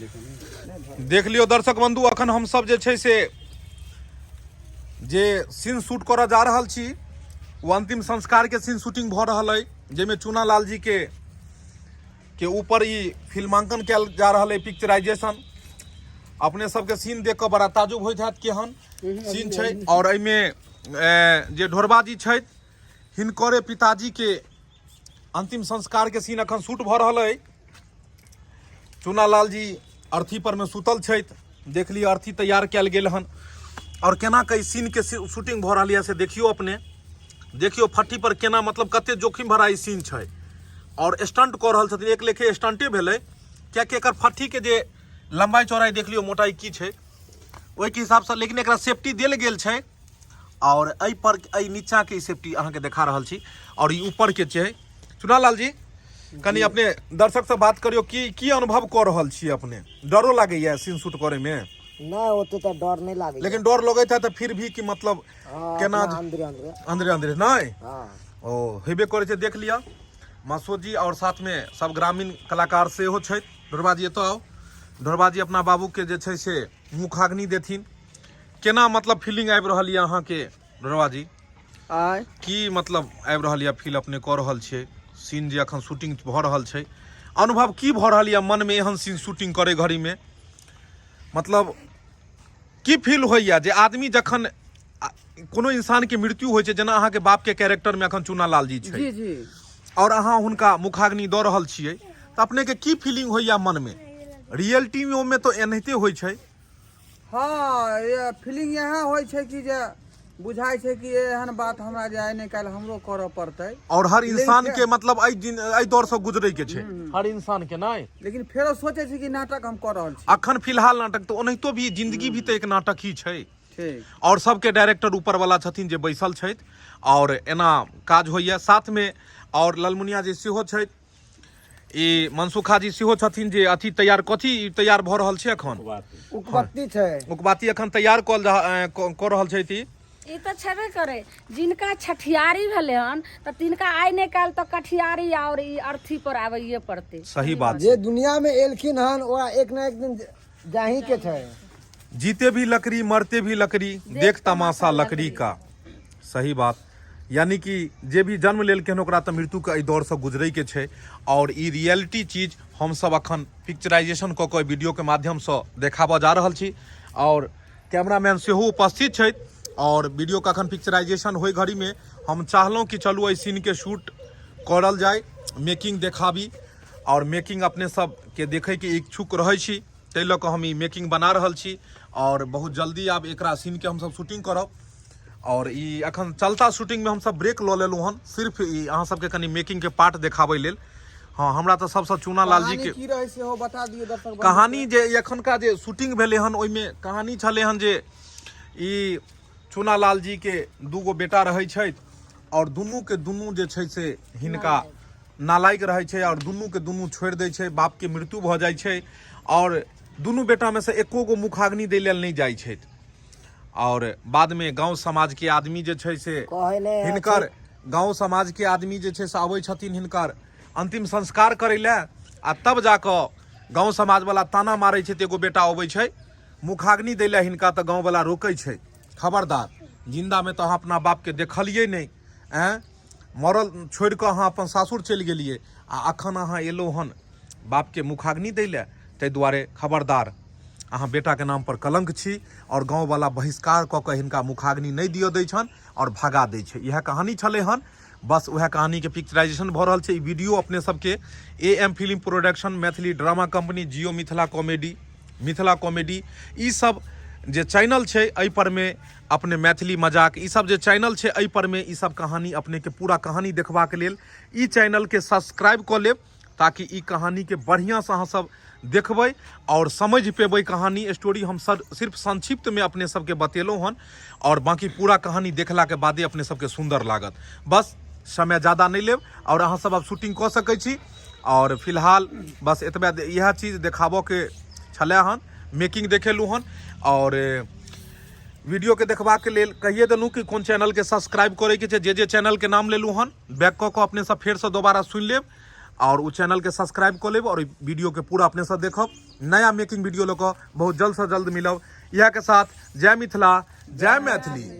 देख लियौ दर्शक बंधु, अखन हमसब जे छै से जे सीन शूट करऽ जा रहल छी ओ अंतिम संस्कार के सीन शूटिंग भऽ रहल अइ, जाहिमे चूना लाल जी के ऊपर ई फिल्मांकन कयल जा रहल अइ, पिक्चराइजेशन। अपने सबके सीन देख कऽ बड़ा ताजुब होइत हैत केहन सीन छै। और एहिमे जे ढोरबा जी छथि, हिनकरे पिताजी के अंतिम संस्कार के सीन अखन शूट भऽ रहल अइ। चूनालाल जी अर्थी पर में सुतल छथि, देख लिअ अर्थी तैयार कयल गेल हन। और केना के सीन के शूटिंग भऽ रहल यऽ से देखियौ अपने, देखियौ फट्टी पर केना मतलब कते जोखिम भरा ई सीन छै। और स्टंट कऽ रहल छथिन, एक लेखे स्टंटे भेलै, कियाकि एकर फट्टी के जे लंबाई चौड़ाई देख लियौ, मोटाई की छै ओहिके हिसाबसँ, लेकिन एकरा सेफ्टी देल गेल छै। और एहि पर एहि नीचा के सेफ्टी अहाँके देखा रहल छी और ई ऊपर के छै। चुनालाल जी, कनि अपने दर्शक से बात करियो, की की अनुभव कऽ रहल छी अपने? डरो लागैया सीन शूट करे में? नहि, ओते तऽ डर नहि लागैया। लेकिन डर लगैत है तऽ फिर भी कि मतलब हँ, केना अपना अंदरे अंदरे। अंदरे अंदरे नहि? हँ। ओ हेबे करै छै। देख लिअ मासो जी और साथ में सब ग्रामीण कलाकार सेहो छथि। ढोरबा जी एतऽ आउ। ढोरबा जी अपना बाबू के जे छै से मुखाग्नि देथिन। केना मतलब फीलिंग आबि रहल यऽ अहाँके ढोरबा जी? आय की मतलब आबि रहल यऽ फील अपने कऽ रहल छियै सीन जे अखन शूटिंग भऽ रहल छै, अनुभव की भऽ रहल यऽ मनमे एहन सीन शूटिंग करै घड़ीमे? मतलब की फील होइया जे आदमी जखन कोनो इंसान के मृत्यु होइ छै, जेना अहाँके बाप के कैरेक्टर में अखन चूना लाल जी छै। जी जी। और अहाँ हुनका मुखाग्नि दऽ रहल छियै, तऽ अपने के की फीलिंग होइया मनमे? रियलिटी में तऽ एनाहिते होइ छै। हँ, ये फीलिंग इएह होइ छै कि जे बुझाइ छै कि एहन बात हमरा जे आइ नहि काल्हि हमरो करऽ पड़तै। और हर लेकिन इंसान फेर के मतलब एहि दिन एहि दौर से गुजरे के छै हर इंसान के, नहि? लेकिन फेरो सोचै छी कि नाटक हम कऽ रहल छी। अखन फिलहाल नाटक तऽ ओनाहितो भी जिंदगी भी तऽ एक नाटक ही छै। ठीक। और सबके डायरेक्टर ऊपर वाला छथिन जे बैसल छथि और एना काज होइया साथ में। और ललमुनिया जी सेहो छथि, ई मनसुखा जी सेहो छथिन जे अथी तैयार कथी तैयार भऽ रहल छै अखन? उकबत्ती छै। उकबाती अखन तैयार कऽ जा कऽ रहल छथि। ई तऽ छेबे करे, जिनका छठियारी भेलै हन तऽ तिनका आइ नहि काल्हि तऽ कठियारी आओर ई अर्थी पर आबैए पड़तै। सही बात। जे दुनिया में एलखिन हन ओकरा एक न एक दिन जाही के छै। जीते भी लकड़ी मरते भी लकड़ी, देख तमाशा लकड़ी का। सही बात, यानी कि जे भी जन्म लेलकै हन ओकरा तऽ मृत्युके एहि दौरसँ गुजरैके छै। आओर ई रियलिटी चीज हमसभ अखन पिक्चराइजेशन कऽ कऽ वीडियोके माध्यमसँ देखाबऽ जा रहल छी। आओर कैमरामैन सेहो उपस्थित छथि और वीडियो के अखन पिक्चराइजेशन होय घड़ी में हम चाहलहुँ कि चलू एहि सीन के शूट करल जाय, मेकिंग देखाबी। और मेकिंग अपने सब के देखे के इच्छुक रहै छी, ताहि लऽ कऽ हम ई मेकिंग बना रहल छी। और बहुत जल्दी आब एकरा सीन के हमसब शूटिंग करब। और ई अखन चलता शूटिंग में हमसब ब्रेक लऽ लेलहुँ हन सिर्फ ई अहाँ सबके कनि मेकिंग के पार्ट देखाबै लेल। हँ, हमरा तऽ सबसँ चूना लाल जी कहानी के की रहै सेहो बता दियौ दर्शक बंधु कहानी के। जे एखनका जे शूटिंग भेलै हन ओहिमे कहानी छलै हन जे ई चूना लाल जी के दूगो बेटा रहै छथि और दुनू के दुनू जे छै से हिनका नालायक रहै छै और दुनू के दुनू छोड़ि दै छै। बाप के मृत्यु भऽ जाइ छै और दुनू बेटा में से एको गो मुखाग्नि दै लेल नहि जाइ छथि। और बाद में गांव समाज के आदमी जे छै से कहै नहि है हिनकर गांव समाज के आदमी जे छै से अबै छथिन हिनकर अंतिम संस्कार करै लए, आ तब जाकऽ गांव समाज वाला ताना मारै छै। तऽ एगो बेटा अबै छै मुखाग्नि दै लए हिनका, तऽ गांव वाला रोकै छै, खबरदार, जिंदा में तऽ अहाँ अपना बाप के देखलियै नहि, ऐं मरल छोड़ि कऽ अहाँ अपन सासुर चलि गेलियै आ अखन अहाँ एलहुँ हन बापके मुखाग्नि दै लए, ताहि दुआरे खबरदार, अहाँ बेटाके नाम पर कलंक छी। आओर गाँववला बहिष्कार कऽ कऽ हिनका मुखाग्नि नहि दिअ दै छनि आओर भगा दै छै। इएह कहानी छलै हन, बस उएह कहानीके पिक्चराइजेशन भऽ रहल छै। ई वीडियो अपने सबके A M film production, Maithili drama company, Jio Mithila comedy, Mithila comedy, ई सब जे चैनल छै एहि पर मे अपने मैथिली मजाक, ई सब जे चैनल छै एहि पर मे ई सब कहानी अपने के पूरा कहानी देखबाक लेल ई चैनल के सब्सक्राइब कऽ लेब, ताकि ई कहानी के बढ़िया से अहाँ सब देखबै और समझ पेबै। कहानी स्टोरी हम सर सिर्फ संक्षिप्त में अपने सबके बतेलहुँ हन और बाकी पूरा कहानी देखला के बादे अपने सबके सुंदर लागत। बस समय ज़्यादा नहीं लेब और अहाँ सब अब शूटिंग कऽ सकै छी। और फिलहाल बस एतबे इएह चीज देखाबऽ के छलै हन, मेकिंग देखेलहुँ हन। और वीडियो के देखबाक लेल कहिए देलहुँ कि कोन चैनल के सब्सक्राइब करैके छै। जे जे चैनल के नाम लेलहुँ हन बैक कऽ कऽ अपने सब फेरसँ दोबारा सुनि लेब। आओर ओ चैनलके सब्सक्राइब कऽ लेब आओर वीडियोके पूरा अपनेसँ देखब। नया मेकिंग वीडियो लऽ कऽ बहुत जल्दसँ जल्द मिलब। इएहके साथ जय मिथिला, जय मैथिली।